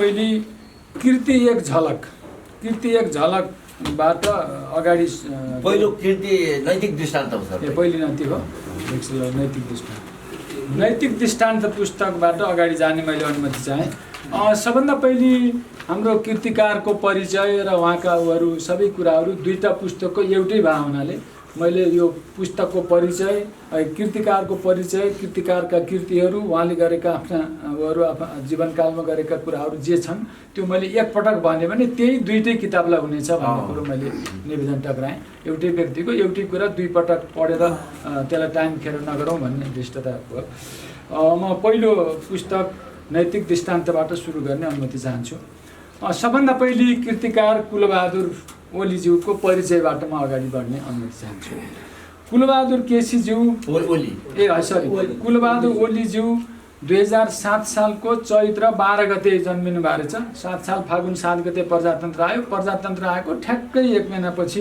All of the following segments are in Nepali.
पहिले कीर्ति एक झलकबाट अगाडि पहिलो कीर्ति नैतिक दृष्टान्त हो सर। पहिलो नैतिक हो नैतिक दृष्टान्त पुस्तकबाट अगाडि जाने मैले अनुमति चाहेँ। सबभन्दा पहिले हाम्रो कीर्तिकारको परिचय र उहाँका अरू सबै कुराहरू दुईटा पुस्तकको एउटै भए हुनाले मैले यो पुस्तकको परिचय, कीर्तिकारको परिचय, कीर्तिकारका कृतिहरू, उहाँले गरेका आफ्ना जीवनकालमा गरेका कुराहरू जे छन् त्यो मैले एकपटक भने पनि त्यही दुईटै किताबलाई हुनेछ भन्ने कुरो मैले निवेदन टक्राएँ। एउटै व्यक्तिको एउटै कुरा दुई पटक पढेर त्यसलाई टाइम खेर नगरौँ भन्ने दृष्टता भयो। म पहिलो पुस्तक नैतिक दृष्टान्तबाट सुरु गर्ने अनुमति चाहन्छु। सबभन्दा पहिले कीर्तिकार कुलबहादुर ओलीज्यूको परिचयबाट म अगाडि बढ्ने अनुमति चाहन्छु। कुलबहादुर केसीज्यू कुलबहादुर ओलीज्यू 2007 सालको चैत्र 12 गते जन्मिनु भएको रहेछ। 7 साल फागुन 7 गते प्रजातन्त्र आयो। प्रजातन्त्र आएको ठ्याक्कै 1 महिनापछि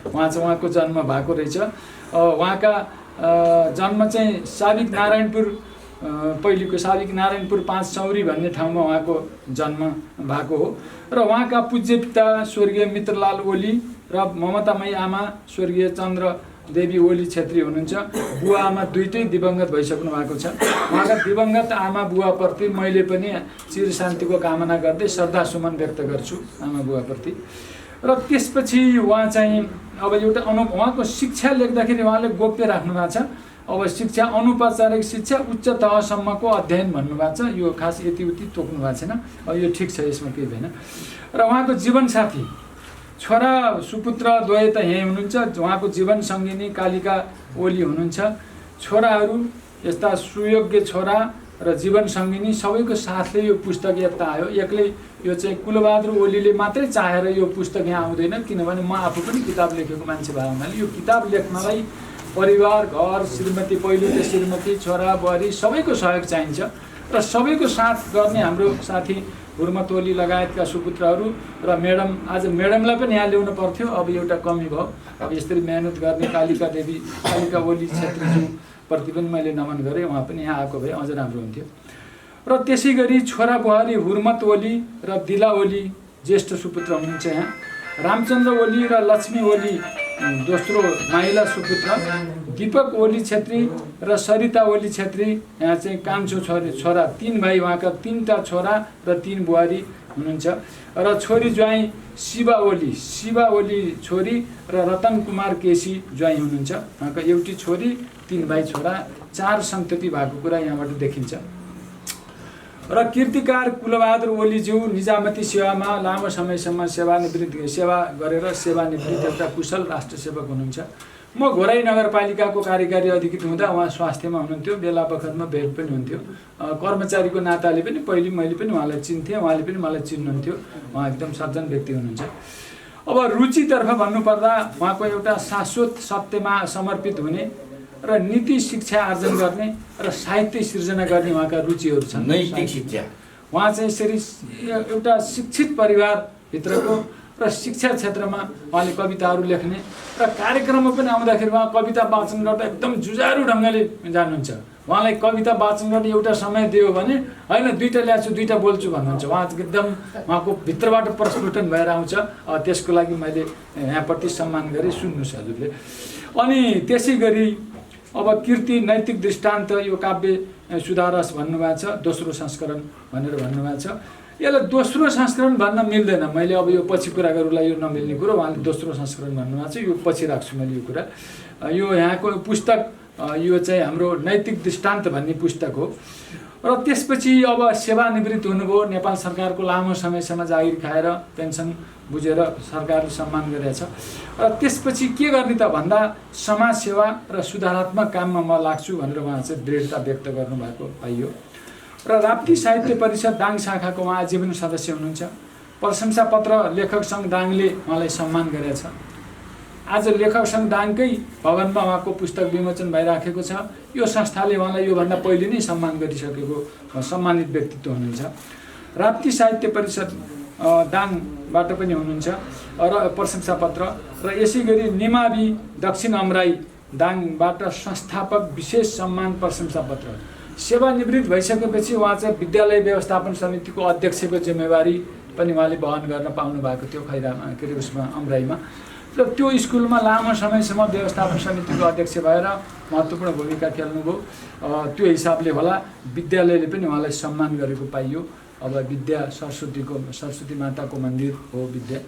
उहाँको जन्म भएको रहेछ। उहाँका जन्म चाहिँ साबिक नारायणपुर, पहिलेको साबिक नारायणपुर 5 चौरी भन्ने ठाउँमा उहाँको जन्म भएको हो र उहाँका पूज्य पिता स्वर्गीय मित्रलाल ओली र ममतामयी आमा स्वर्गीय चन्द्र देवी ओली छेत्री हुनुहुन्छ। बुवा आमा दुईटै दिवंगत भइसक्नु भएको छ। उहाँका दिवंगत आमा बुवाप्रति मैले पनि चिर शान्तिको कामना गर्दै श्रद्धासुमन व्यक्त गर्छु आमा बुवाप्रति। र त्यसपछि उहाँ चाहिँ अब एउटा उहाँको शिक्षा लेख्दाखेरि उहाँले गोप्य राख्नु भएको छ। अब शिक्षा अनौपचारिक शिक्षा उच्च तहसम्मको अध्ययन भन्नुभएको छ। यो खास यति उति तोक्नु भएको छैन। अब यो ठिक छ, यसमा केही भएन। र उहाँको जीवनसाथी छोरा सुपुत्र द्वय त यहीँ हुनुहुन्छ। उहाँको जीवन सङ्गिनी कालिका ओली हुनुहुन्छ। छोराहरू यस्ता सुयोग्य छोरा र जीवन सङ्गिनी सबैको साथले यो पुस्तक यता आयो। एक्लै यो चाहिँ कुलबहादुर ओलीले मात्रै चाहेर यो पुस्तक यहाँ आउँदैन, किनभने म आफू पनि किताब लेखेको मान्छे भए हुनाले यो किताब लेख्नलाई परिवार, घर, श्रीमती, पहिलो श्रीमती, छोरा बुहारी सबैको सहयोग चाहिन्छ र सबैको साथ गर्ने हाम्रो साथी हुर्मत ओली लगायतका सुपुत्रहरू र म्याडम, आज म्याडमलाई पनि यहाँ ल्याउनु पर्थ्यो, अब एउटा कमी भयो। अब यसरी मेहनत गर्ने कालिका ओली छेत्रीज्यूप्रति पनि मैले नमन गरेँ। उहाँ पनि यहाँ आएको भए अझ राम्रो हुन्थ्यो। र त्यसै गरी छोरा बुहारी हुर्मत ओली र दिला ओली ज्येष्ठ सुपुत्र हुनुहुन्छ यहाँ। रामचन्द्र ओली र लक्ष्मी ओली दोस्रो माइला सुपुत्र। दीपक ओली छेत्री र सरिता ओली छेत्री यहाँ चाहिँ कान्छो छोरा। 3 भाइ, उहाँका 3टा छोरा र 3 बुहारी हुनुहुन्छ। र छोरी ज्वाइँ शिवा ओली छोरी र रतन कुमार केसी ज्वाइँ हुनुहुन्छ। उहाँका एउटी छोरी, 3 भाइ छोरा, 4 सन्तति भएको कुरा यहाँबाट देखिन्छ। र कीर्तिकार कुलबहादुर ओलीज्यू निजामती सेवामा लामो समयसम्म सेवा गरेर सेवानिवृत्त एउटा कुशल राष्ट्र सेवक हुनुहुन्छ। म घोराई नगरपालिकाको कार्यकारी अधिकृत हुँदा उहाँ स्वास्थ्यमा हुनुहुन्थ्यो। बेला बखतमा भेट पनि हुन्थ्यो। कर्मचारीको नाताले पनि पहिले मैले पनि उहाँलाई चिन्थेँ, उहाँले पनि मलाई चिन्नुहुन्थ्यो। उहाँ एकदम सज्जन व्यक्ति हुनुहुन्छ। अब रुचितर्फ भन्नुपर्दा उहाँको एउटा शाश्वत सत्यमा समर्पित हुने र नीति शिक्षा आर्जन गर्ने र साहित्य सिर्जना गर्ने उहाँका रुचिहरू छन्। नैतिक शिक्षा उहाँ चाहिँ यसरी एउटा शिक्षित परिवारभित्रको र शिक्षा क्षेत्रमा उहाँले कविताहरू लेख्ने र कार्यक्रममा पनि आउँदाखेरि उहाँ कविता वाचन गर्दा एकदम जुझारु ढङ्गले जानुहुन्छ। उहाँलाई कविता वाचन गर्ने एउटा समय दियो भने होइन 2टा ल्याछु 2टा बोल्छु भन्नुहुन्छ। उहाँ एकदम उहाँको भित्रबाट प्रस्फुटन भएर आउँछ। त्यसको लागि मैले यहाँप्रति सम्मान गरेँ। सुन्नुहोस् हजुरले। अनि त्यसै गरी अब कीर्ति नैतिक दृष्टान्त यो काव्य सुधारस भन्नुभएको छ, दोस्रो संस्करण भनेर भन्नुभएको छ। यसलाई दोस्रो संस्करण भन्न मिल्दैन। मैले अब यो पछि कुरा गरौँला, यो नमिल्ने कुरो। उहाँले दोस्रो संस्करण भन्नुभएको छ, यो पछि राख्छु मैले यो कुरा। यो यहाँको पुस्तक यो चाहिँ हाम्रो नैतिक दृष्टान्त भन्ने पुस्तक हो। र त्यसपछि अब सेवानिवृत्त हुनुभयो। नेपाल सरकारको लामो समयसम्म जागिर खाएर पेन्सन बुझेर सरकारले सम्मान गरेछ। र त्यसपछि के गर्ने त भन्दा समाजसेवा र सुधारात्मक काममा म लाग्छु भनेर उहाँ चाहिँ दृढता व्यक्त गर्नुभएको पाइयो। र राप्ती साहित्य परिषद दाङ शाखाको उहाँ आजीवन सदस्य हुनुहुन्छ। प्रशंसा पत्र लेखक सङ्घ दाङले उहाँलाई सम्मान गरेछ। आज लेखक सङ्घ दाङकै भवनमा उहाँको पुस्तक विमोचन भइराखेको छ। यो संस्थाले उहाँलाई योभन्दा पहिले नै सम्मान गरिसकेको सम्मानित व्यक्तित्व हुनुहुन्छ। राप्ती साहित्य परिषद दाङबाट पनि हुनुहुन्छ र प्रशंसा पत्र। र यसै गरी निमावि दक्षिण अमराई दाङबाट संस्थापक विशेष सम्मान प्रशंसा पत्र। सेवानिवृत्त भइसकेपछि उहाँ चाहिँ विद्यालय व्यवस्थापन समितिको अध्यक्षको जिम्मेवारी पनि उहाँले वहन गर्न पाउनु भएको थियो खैरामा के अरे उसमा अमराईमा र त्यो स्कुलमा लामो समयसम्म व्यवस्थापन समितिको अध्यक्ष भएर महत्त्वपूर्ण भूमिका खेल्नुभयो। त्यो हिसाबले होला विद्यालयले पनि उहाँलाई सम्मान गरेको पाइयो। अब विद्या सरस्वती माताको मन्दिर हो विद्या।